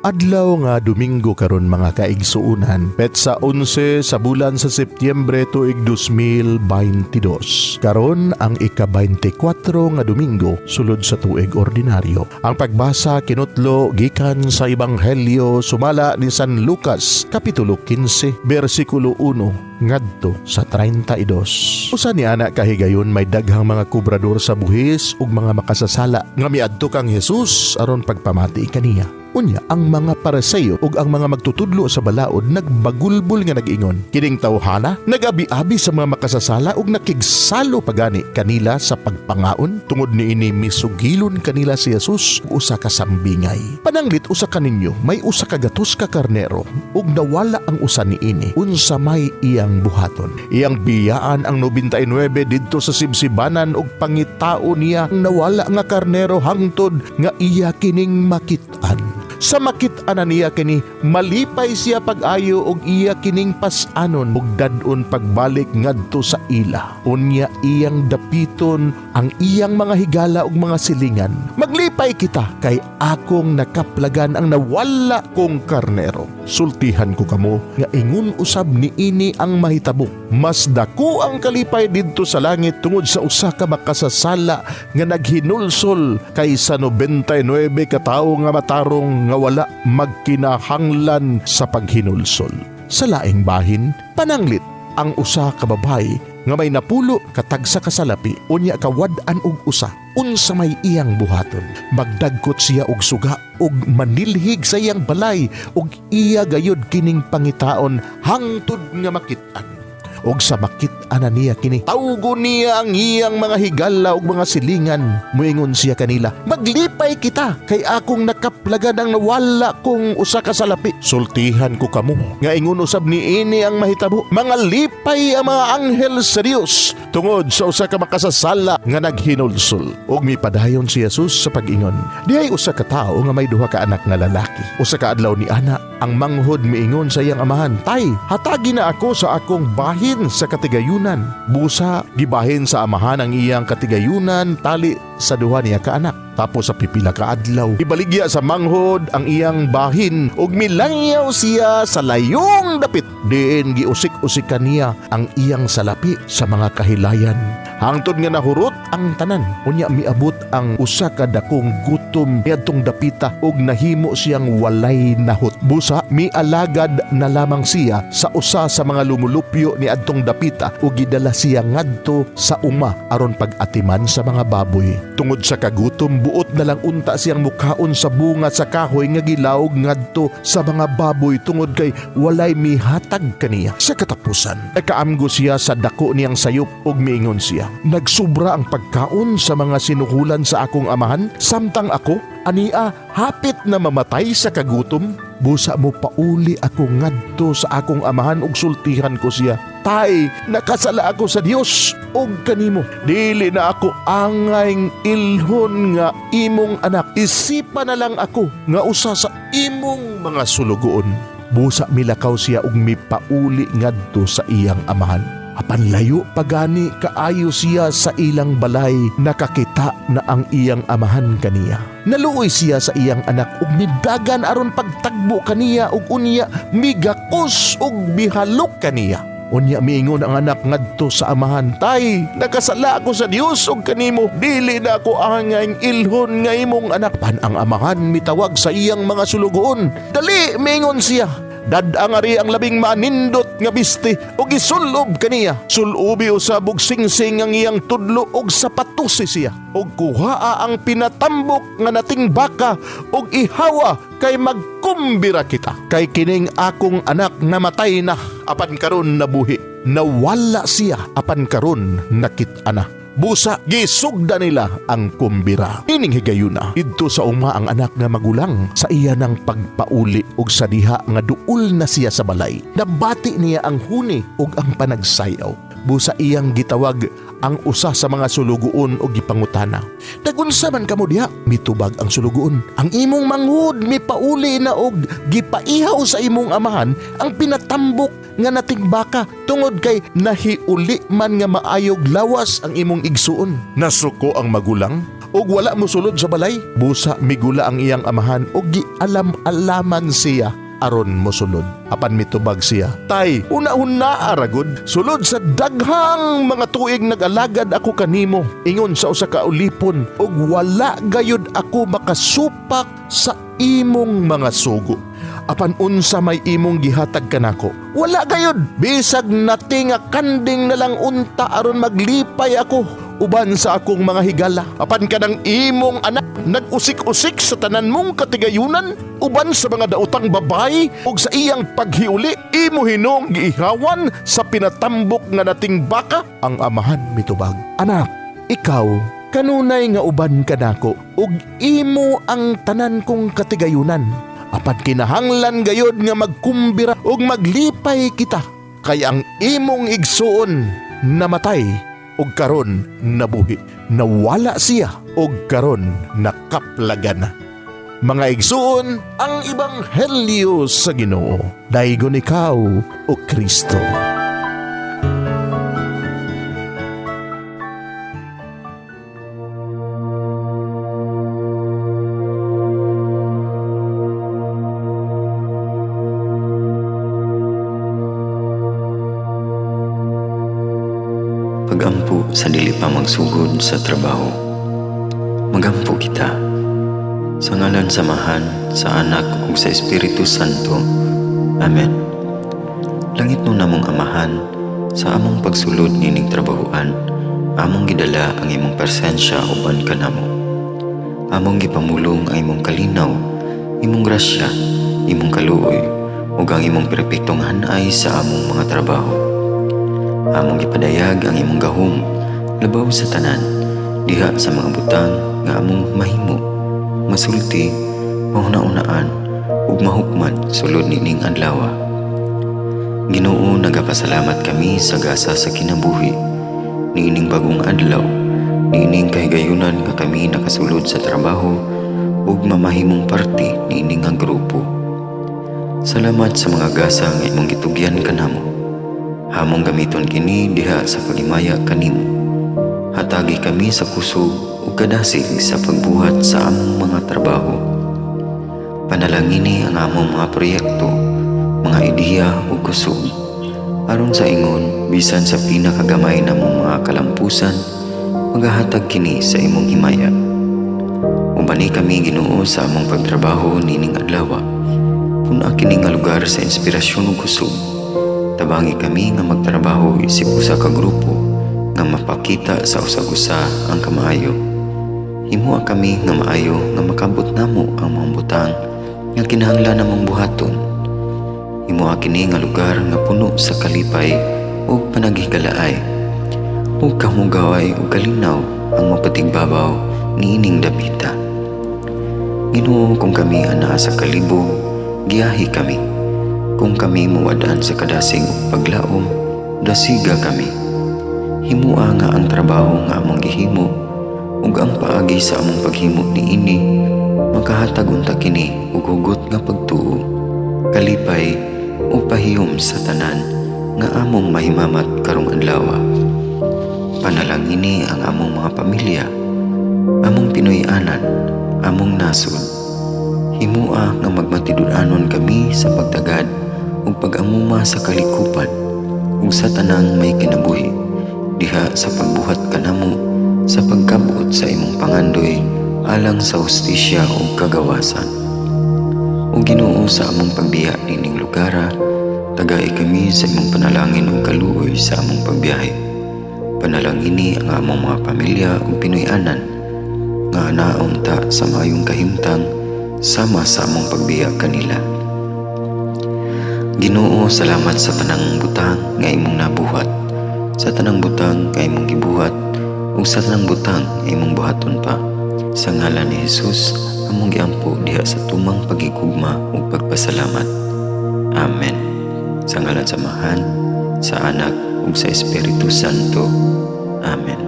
Adlaw nga Domingo karon, mga kaigsuunan, petsa 11 sa bulan sa Setyembre, tuig 2022. Karon ang ika-24 nga Domingo sulod sa tuig ordinaryo. Ang pagbasa kinutlo gikan sa Ebanghelyo sumala ni San Lucas, kapitulo 15, bersikulo 1 ngadto sa 32. Usa ni ana kahigayon, may daghang mga kobrador sa buhis ug mga makasasala nga miadto kang Jesus aron pagpamati kaniya. Unya, ang mga Pariseo ug ang mga magtutudlo sa balaod nagbagulbol nga nag-ingon, "Kining tawhana nagabi-abi sa mga makasasala ug nakigsalo pagani kanila sa pagpangaon." Tungod niini, misugilon kanila si Jesus og usa ka sambingay. "Pananglit usa kaninyo may 100 ka karnero ug nawala ang usa niini. Unsa may iyang buhaton? Iyang biyaan ang 99 didto sa sibsibanan ug pangitao niya ang nawala nga karnero hangtod nga iya kining makit-an. Sa makit-an na niya kini, malipay siya pag-ayo og iya kining pas-anon ug dad-on pagbalik ngadto sa ila. Unya iyang dapiton ang iyang mga higala ug mga silingan, 'Maglipay kita kay akong nakaplagan ang nawala kong karnero.' Sultihan ko kamo nga ingon usab niini ang mahitabo. Mas dako ang kalipay didto sa langit tungod sa usa ka makasasala nga naghinulsol kaysa 99 ka tawo nga matarong nga wala magkinahanglan sa paghinulsol. Sa laing bahin, pananglit ang usa ka babayi nga may 10 ka tagsa ka salapi, unya kawad-an og usa. Unsa may iyang buhaton? Magdagkot siya og suga ug manilhig sa iyang balay ug iya gayud kining pangitaon hangtod nga makit-an. Ug sa makit-an na niya kini, tawgon niya ang iyang mga higala ug mga silingan. Muingon siya kanila, 'Maglipay kita kay akong nakaplagan ang nawala kong usa ka salapi.' Sultihan ko kamo nga ingon usab niini ang mahitabo. Mga lipay ang mga anghel sa Dios tungod sa usa ka makasasala nga naghinulsol." Ug mipadayon si Jesus sa pag-ingon, "Dihay usa ka tawo nga may duha ka anak nga lalaki. Usa ka adlaw ni ana, ang manghod miingon sa iyang amahan, 'Tay, hatagi na ako sa akong bahin sa katigayunan.' Busa, gibahin sa amahan ang iyang katigayunan tali sa duha niya ka anak. Tapos sa pipila ka adlaw, ibaligya sa manghod ang iyang bahin ug milangyaw siya sa layong dapit. Diin giusik-usikan niya ang iyang salapi sa mga kahilayan hangtod nga nahurot ang tanan. Unya miabot ang usa ka dakong gutom niadtong dapita ug nahimo siyang walay nahut. Busa mialagad na lamang siya sa usa sa mga lumulupyo niadtong dapita ug gidala siya ngadto sa uma aron pag-atiman sa mga baboy. Tungod sa kagutom, buot na lang unta siyang mukaon sa bunga sa kahoy nga gilawog ngadto sa mga baboy tungod kay walay mihatag kaniya. Sa katapusan, nakaamgo siya sa dako niyang sayop ug miingon siya, 'Nagsubra ang pagkaon sa mga sinuhulan sa akong amahan, samtang ako ania hapit na mamatay sa kagutom. Busa mo pauli ako ngadto sa akong amahan ug sultihan ko siya, Tay, nakasala ako sa Dios ug kanimo. Dili na ako angay ilhon nga imong anak. Isipa na lang ako nga usa sa imong mga sulugoon.' Busa milakaw siya ug mipauli ngadto sa iyang amahan. Apan layo pagani kaayo siya sa ilang balay, nakakita na ang iyang amahan kaniya. Naluoy siya sa iyang anak ug midagan aron pagtagbo kaniya ug unya migakos ug mihalok kaniya. Unya miingon ang anak ngadto sa amahan, 'Tay, nakasala ako sa Dios ug kanimo. Dili na ako angay ilhon nga imong anak.' Apan ang amahan mitawag sa iyang mga sulugoon. 'Dali,' miingon siya, 'dad-a ngari ang labing manindot nga biste ug isulob kaniya. Sulubi usab og singsing ang iyang tudlo ug sapatusi siya. Ug kuhaa ang pinatambok nga nating baka ug ihawa kay magkumbira kita. Kay kining akong anak namatay na apan karon nabuhi. Nawala siya apan karon nakit-an na.' Busa gisugda nila ang kumbira." Ining higayuna, didto sa uma ang anak nga magulang sa iya ng pagpauli ug sa diha nga duol na siya sa balay, nabati niya ang huni ug ang panagsayaw. Busa iyang gitawag ang usa sa mga sulugoon ug gipangutana, "Nagunsa man kamo diha?" Mitubag ang sulugoon, "Ang imong manghud mipauli na og gipaihaw sa imong amahan ang pinatambok nga nating baka tungod kay nahiuli man nga maayog lawas ang imong igsuon." Nasuko ang magulang Ug wala mosulod sa balay. Busa migula ang iyang amahan ug gialam-alaman siya aron mosulod. Apan mitubag siya, "Tay, una-una aragod, sulod sa daghang mga tuig nag-alagad ako kanimo ingon sa usa ka ulipon, ug wala gayud ako makasupak sa imong mga sugo. Apan unsa may imong gihatag kanako? Wala gayud, bisag nati nga kanding na lang unta aron maglipay ako uban sa akong mga higala. Apan kanang imong anak nag-usik-usik sa tanan mong katigayunan uban sa mga daotang babayi, ug sa iyang paghiuli imo hinong giihawan sa pinatambok nga nating baka." Ang amahan mitubag, "Anak, ikaw kanunay nga uban kanako ug imo ang tanan kong katigayunan. Apan kinahanglan gayod nga magkumbira ug maglipay kita, kay ang imong igsuon namatay ug karon nabuhi, nawala siya ug karon nakaplagan na." Mga igsuon, ang ebanghelyo sa Ginoo. Daygon ikaw, o Kristo. Pagampo sa dili pa magsugod sa trabaho. Magampo kita. Sa ngalan sa Amahan, sa Anak ug sa Espiritu Santo. Amen. Langitnon namong Amahan, sa among pagsulod nining trabahoan, among gidala ang imong presensya uban kanamo. Among gipamulong ang imong kalinaw, imong grasya, imong kaluoy, ug ang imong perpektong hanay sa among mga trabaho. Among gipadayag ang imong gahom labaw sa tanan diha sa mga butang nga among mahimo, masulti, mahuna-unaan ug mahukman sulod nining adlaw. Ginoo, nagapasalamat kami sa gasa sa kinabuhi niining bagong adlaw, niining kahigayunan nga kami nakasulod sa trabaho ug mamahimong parte niini nga grupo. Salamat sa mga gasa nga imong gitugyan kanamo. Among gamiton kini diha sa paghimaya kanimo. Hatagi kami sa kusog ug kadasig sa pagbuhat sa among mga trabaho. Panalangini ang among mga proyekto, mga ideya ug kusog, aron sa ingon bisan sa pinakagamay namong mga kalampusan, magahatag kini sa imong himaya. Ubani kami, Ginoo, sa among pagtrabaho nining adlaw. Pun-a kini nga lugar sa inspirasyon ug kusog. Tabangi kami nga magtrabaho isip usa ka grupo nga mapakita sa usag-usa ang kamaayo. Himoa kami nga maayo nga makabot namo ang mga butang nga kinahanglan namong buhaton. Himoa kini nga lugar nga puno sa kalipay ug panaghigalaay, ug kahugaway ug kalinaw ang mapatigbabaw niining dapita. Ginoo, kung kami anaa sa kalibog, giyahi kami. Kung kami muwad-an sa kadasig ug paglaom, dasiga kami. Himoa nga ang trabaho nga among gihimo ug ang paagi sa among paghimo niini makahatag unta kini og hugot nga pagtuo, kalipay ug pahiyom sa tanan nga among mahimamat karong adlaw. Panalangini ang among mga pamilya, among Pinoy-anan, among nasod. Himoa nga magmatinud-anon kami sa pagtagad ug pag-amuma sa kalikupan ug sa tanang may kinabuhi diha sa pagbuhat kanamo sa pagkabot sa imong pangandoy alang sa hustisya ug kagawasan. O Ginoo, sa among pagbiya nining lugara, tagai kami sa imong panalangin ug kaluoy sa among pagbiyahe. Panalangini ang among mga pamilya ug Pinoy-anan nga naunta sa maayong kahimtang sama sa among pagbiya kanila. Ginoo, salamat sa tanang butang nga imong nabuhat, sa tanang butang nga imong gibuhat, ug sa tanang butang nga imong buhaton pa. Sa ngalan ni Jesus, among giampo diha sa tumang pagigugma ug pagpasalamat. Amen. Sa ngalan sa Amahan, sa Anak ug sa Espiritu Santo. Amen.